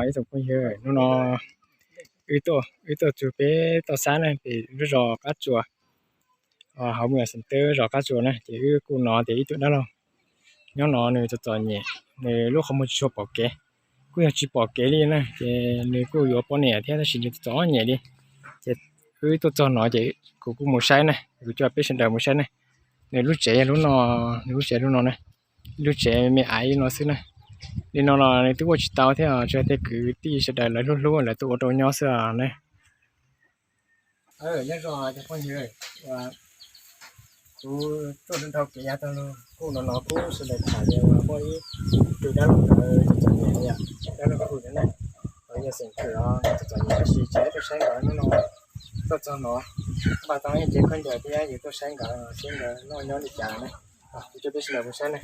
Ib tsoom phooj ywg, hnub no wb tuaj, wb tuaj txug peb toj xab na, pem lub zos Qab Tsuas, hauv mus yog xeem teb zos Qab Tsuas na, ces wb kuj hnov tias ib tug dab laug nyob no nws txom txom nyem, nws lub qhov muag tsis tshua pom kev, kuj yog tsis pom kev li na, ces nws kuj yuav poj niam thiab tab sis nws txom txom nyem li. Ces wb tuaj txog no ces kuv kuj mus saib na, kuv coj peb sawv daws mus saib na. Nws lub tsev yog lub no, nws lub tsev lub no na, lub tsev me me aiv li no xwb na. Li no los nws twb ua tsis tau thiab, tsuas tej kwv tij sawv daws lawv hlub hlub lawv tuaj ua rau nyob xwb os na. Nyob zoo cov phooj ywg, kuv tuaj dhau kev yav tag los kuj no no kuj sawv daws tham tias uas muaj ib tug dab laug ntawd txom txom nyem, yog dab laug Khu ntawd na, yog xeem Khwm os, txom txom nyem tab sis tsis tuaj saib nkawd hnub no. Tuaj txog no npaj tau ib cev khaub ncaws thiab yuav tuaj saib nkawd seb nkawd noj nyob li cas na. Kuv coj peb sawv daws mus saib na.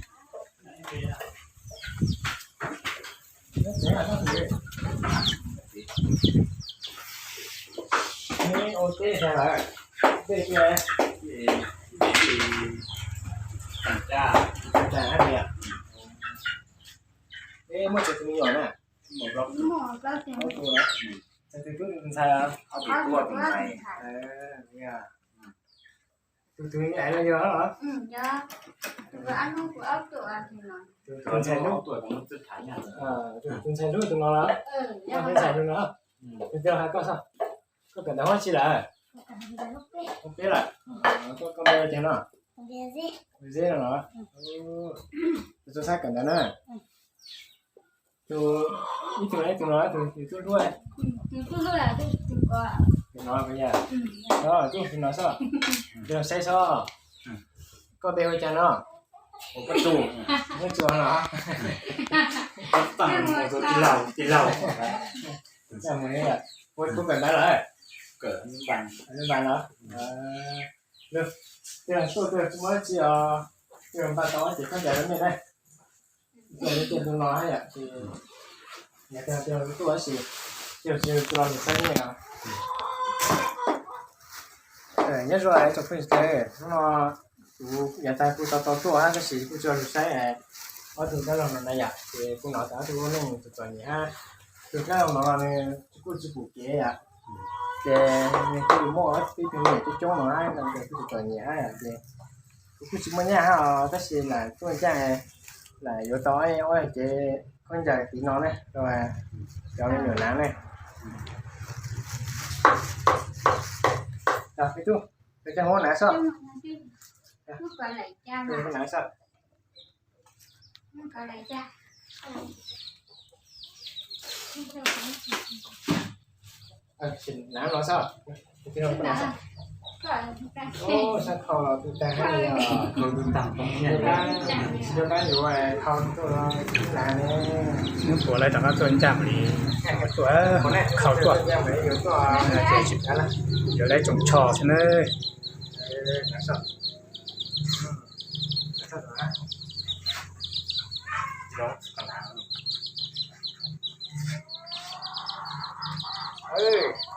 Muaj tsis tus me nyuam na? Tus ntxhais, tus tus me nyuam no yog los? Tus ntxhais hlub, tus ntxhais hlub tus no los? Tus ntxhais hlub no. Tus twg hais koj xwb? Koj kawm ntawv hoob tsi lawm? Hoob peb lawm. Koj npe hu cas no? Zeb no los? Tus tub sab kawm ntawv na. Tus, ib tug, ib tug no, tus, tus tub hlub. Tus no, tus no xwb, tus no saib xwb. Koj npe hu cas no? Koj tsuas, koj tsuas no. Ua kuv kawm ntawv lawm. Kawm npaum los? Tus no tuaj tuaj tsis muaj dab tsi os, tuaj npaj tau ces khaub ncaws rau nej na. Tuaj li tiag tus no yom, ces yog tiag tiag tuaj tab sis yog tsis tus no nws saib nej no. Nyob zoo tsoom phooj ywg, hnub no kuv yav tag kuj tau tau tuaj hab tab sis kuj tsis tau lug saib ob tug dab laug no na yom, ces kuj hnov tas ob tug lub neej txom txom nyem hab. Tus dab laug no los nws kuj tsis pum kev yom, ces nws kuj muaj ib tug me nyuam coob coob no hab, ces kuj txom txom nyem hab yom, ces kuv kuj tsis muaj nyaj hab os, tab sis lam tuaj ncaaj lam yuav tau ob cev khaub ncaws tiv no ne rau cov me nyuam nav ne. Ib tug, peb coj mus nav sob. Nav sob. Nav no sob. Sab kho tu tag hab li os. Tsis nco qab yuav thau tuaj nav ne. Hnub puav lawv rov qab tuaj ncaaj li, tuaj khau tuaj. Ces yuav lawv tsoom tsho xwb na.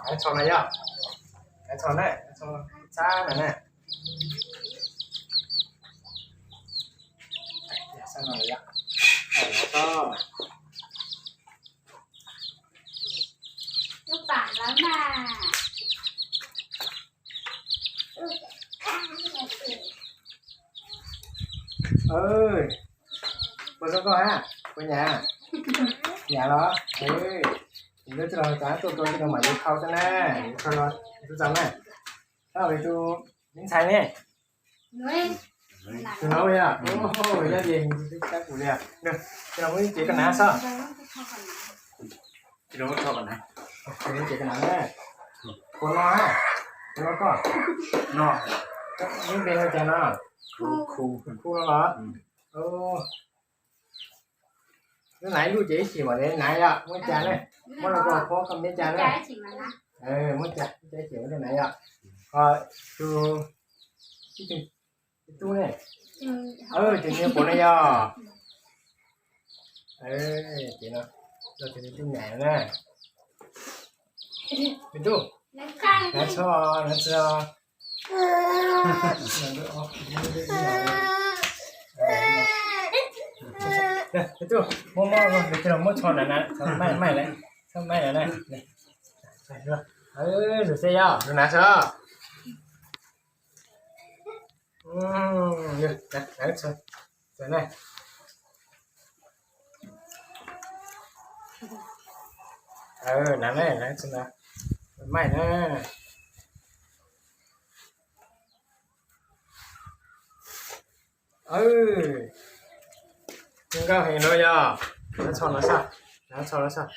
Nav tsho na yog, nav tsho na, nav tsho txhab na na. Puas zoo koj hab? Puas nyam? Nyam los? Ces lub tij laug txav tuaj tua tij laug mam li thau xwb na, thau los tus txaus na. Tab tus me ntxhais ne? Tus no yog, yog li, tus no muaj ib cev koj nav sob. Tus no muaj ib cev koj nav na. Tus no, tus no koj. No, lub npe hu cas no? Khu no los? Lub nav ib lub ces ib chim mam li nav yom, muab cas ne, muab rau koj phob koj meb cas ne. Muab cas ib chim muab rau nav yom. Tus, ib tug tub ne, ces nws puav no yog, ces no, tus me tub nyam na. Me tub, nav txhob, nav txhob. Muab, muab, muab txho na, txho maij lawm, txho maij lawm na. Lus xeb yog lus nav xwb. Nav na, nav na, nav na, maij na. Nkauj heev no yog, nav txho no saj, nav txho no saj.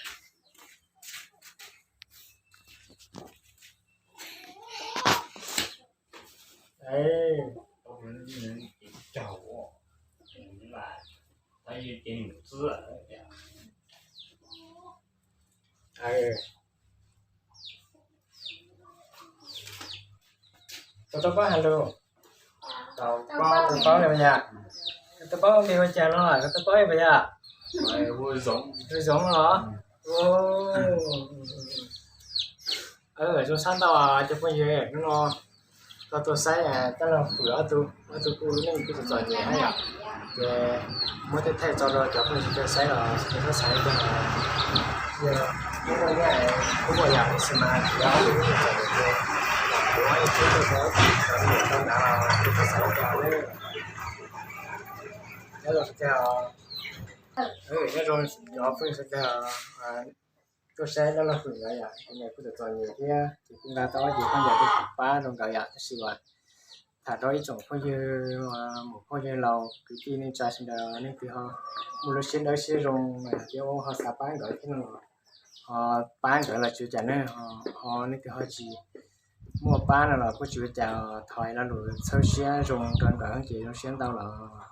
Koj tau paub hais lus? Tau paub li yom? Tau paub npe hu cas no? Koj tau paub li puas yog? Hu Zoov los? Zoo sab ntau cov phooj ywg, hnub no tau tuaj saib Dab Laug Hwm ob tug, ob tug kuj lub neej kuj txom txom nyem thiab yom. Ces muab tej thaij tso rau cov phooj ywg sawv daws saib los sawv daws txhob xav li cas, yog kuj muaj nyiaj, kuj muaj yam tab sis mas tsis yog ob tug txom nyem ces kuv ib tug tuaj rau ob tug txom nyem tau hnav los kuj txhob xav li cas nawb. Nyob zoo sawv daws os. Nyob zoo cov phooj ywg sawv daws tuaj saib Dab Laug Hwm nkawd yom, kuj txom txom nyem thiab ces kuj nqa tau ob cev khaub ncaws tuaj pab rau nkawd yom, tab sis uas tham rau ib tsoom phooj ywg, muam phooj ywg laus kwv tij neej tsa sawv daws, leej twg ho muaj lub siab dawb siab zoo thiab ho xav pab nkawd thiab no los ho pab nkawd los tsis ua cas ne, ho leej twg ho tsis muaj pab no los kuj tsis ua cas, thov lo lus txhawb siab zoo rau nkawd ces zoo siab ntau los